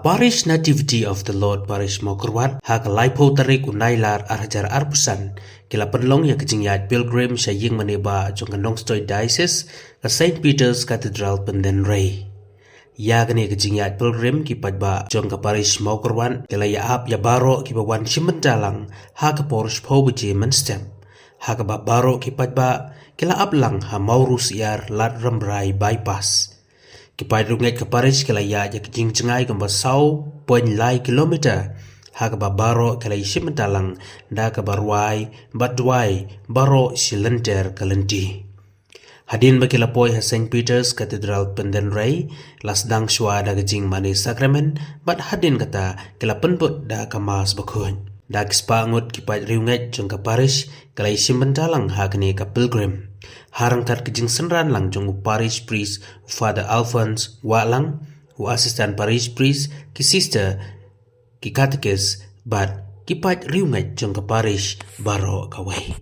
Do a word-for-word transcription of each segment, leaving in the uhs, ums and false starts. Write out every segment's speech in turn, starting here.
Parish Nativity of the Lord Parish Mawkyrwat, ha ka laiphew tarik u Nailar ar hajar arphew san, ki la pynlong ïa ka jingïaid pilgrim sha ïing mane ba jong ka Nongstoiñ Diocese, ka Saint Peter's Cathedral Pyndenrei. Ïa kane ka jingïaid pilgrim ki paidbah jong ka parish Mawkyrwat ki la ïa ap ïa baroh kiba wan shim bynta lang ha ka por shiphew baje mynstep. Ha kaba baroh ki paidbah ki la ap lang ha Mawrusyiar Lad Rambrai bypass. Ki paid riewngeit ka parish ki la ïaid ïa ka jingjngai kumba saw point lai kilometer. Ha kaba baroh ki la ïa shim bynta lang da kaba rwai bad duwai baroh shi lynter ka lynti. Hadien ba ki la poi ha Saint Peter's Cathedral Pyndenrei, la sdang shuwa da ka jingmane sakramen, bad hadien kata ki la pynbud da ka Mass bakhuid. Da ki spah ngut ki paid riewngeit jong ka parish ki la ïa shim bynta lang ha kane ka pilgrim. Ha ryngkat ka jingsynran lang jong u parish priest, u Father Alphonse Wahlang, u assistant parish priest, ki sister, ki katekis, bad ki paid riewngeit jong ka parish baroh kawei.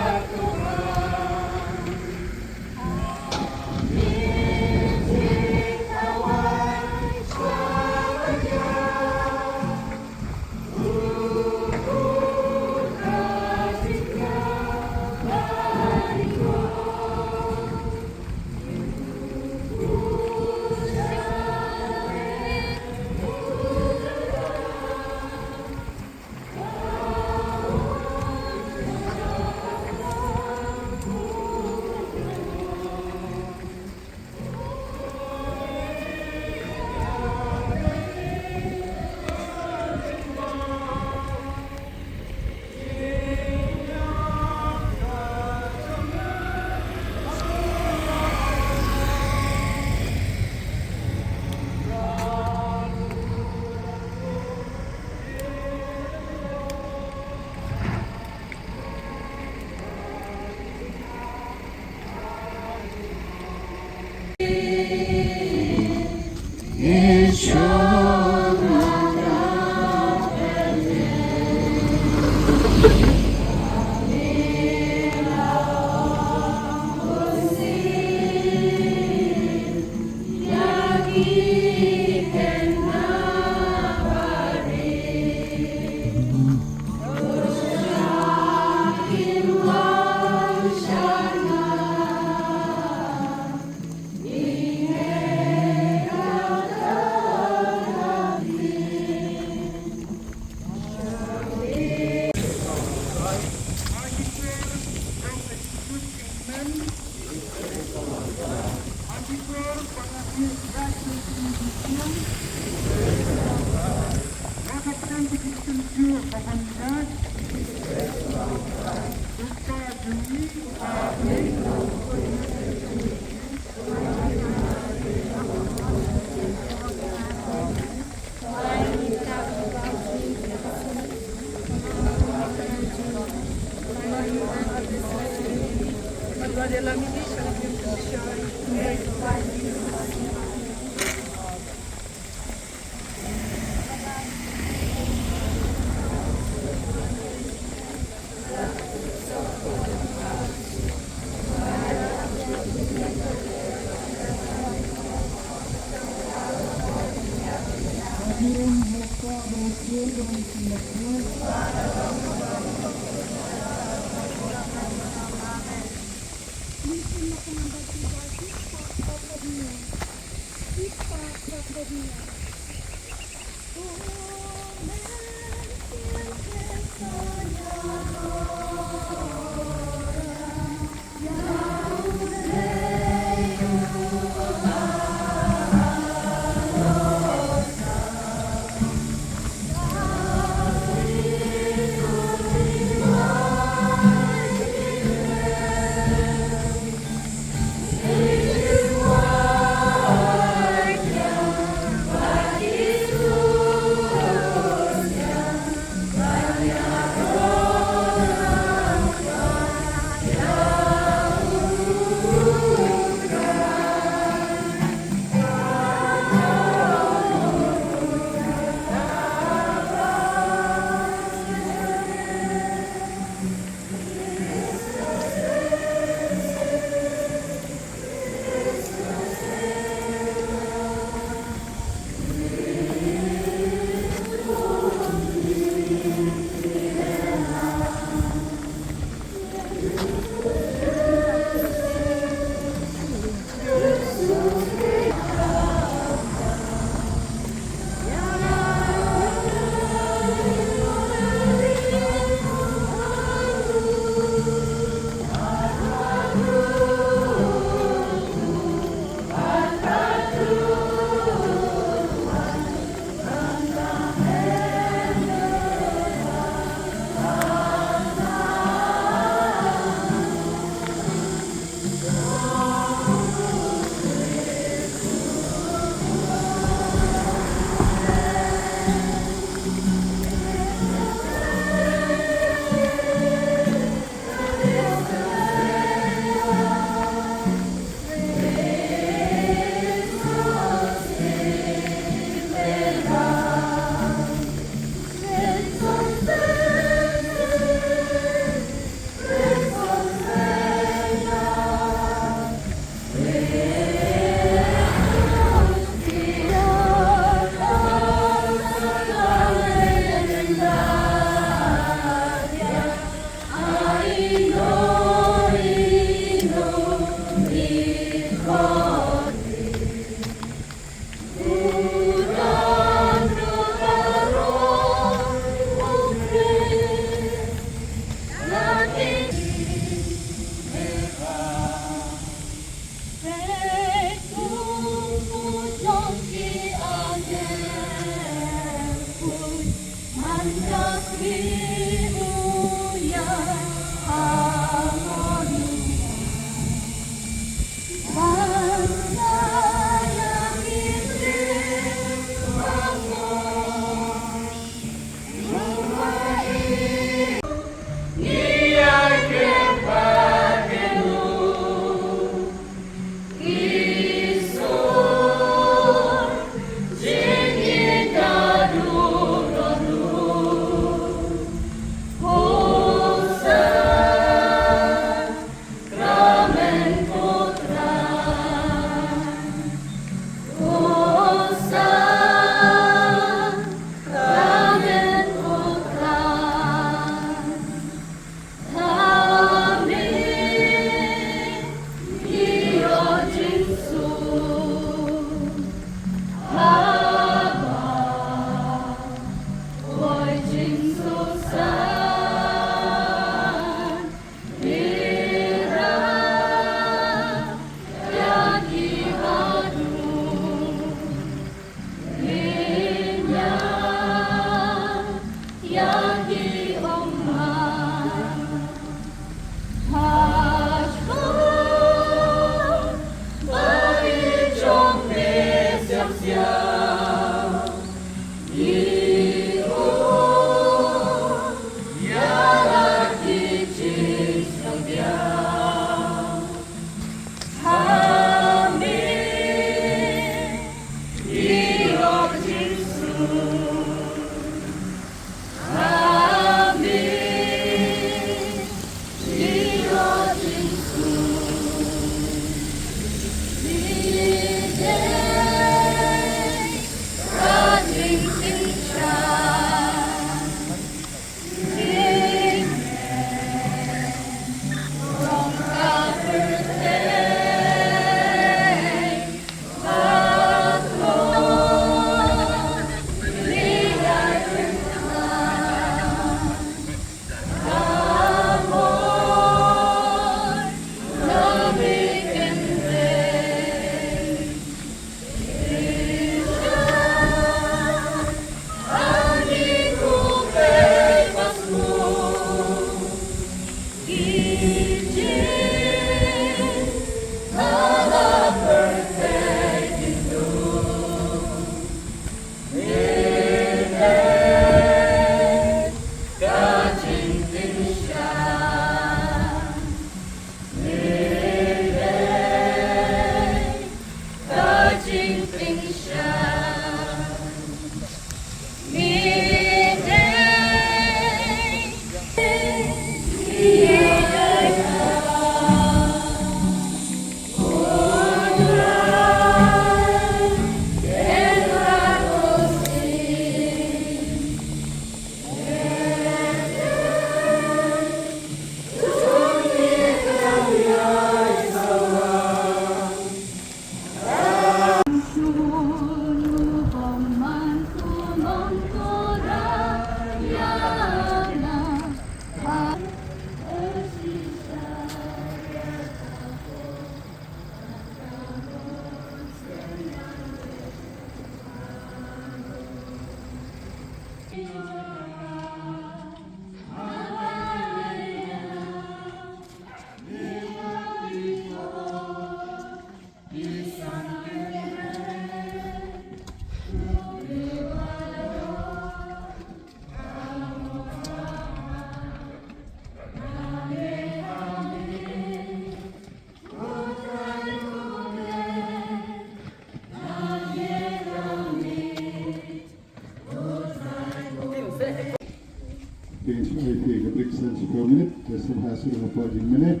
Phi ka break san shiphew minit, te sngewbha shu hapoh jingmane.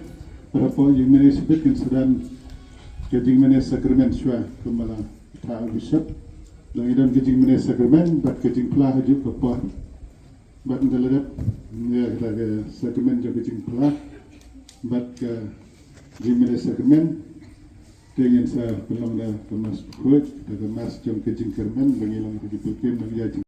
Hapoh jingmane shibit kan sa don ka jingmane sakramen shuwa, kumba la ïathuh u bishop. Dang ïa don ka jingmane sakramen bad ka jingphla ha kajuh ka por. Bad ynda la dep ïa kata ka sakramen jong ka jingphla bad ka jingmane sakramen, te ngin sa pynlong da ka mass bakhuid, da ka mass jong ka jingkyrmen, da ngin long da ki pynkim, da ngin ïa jing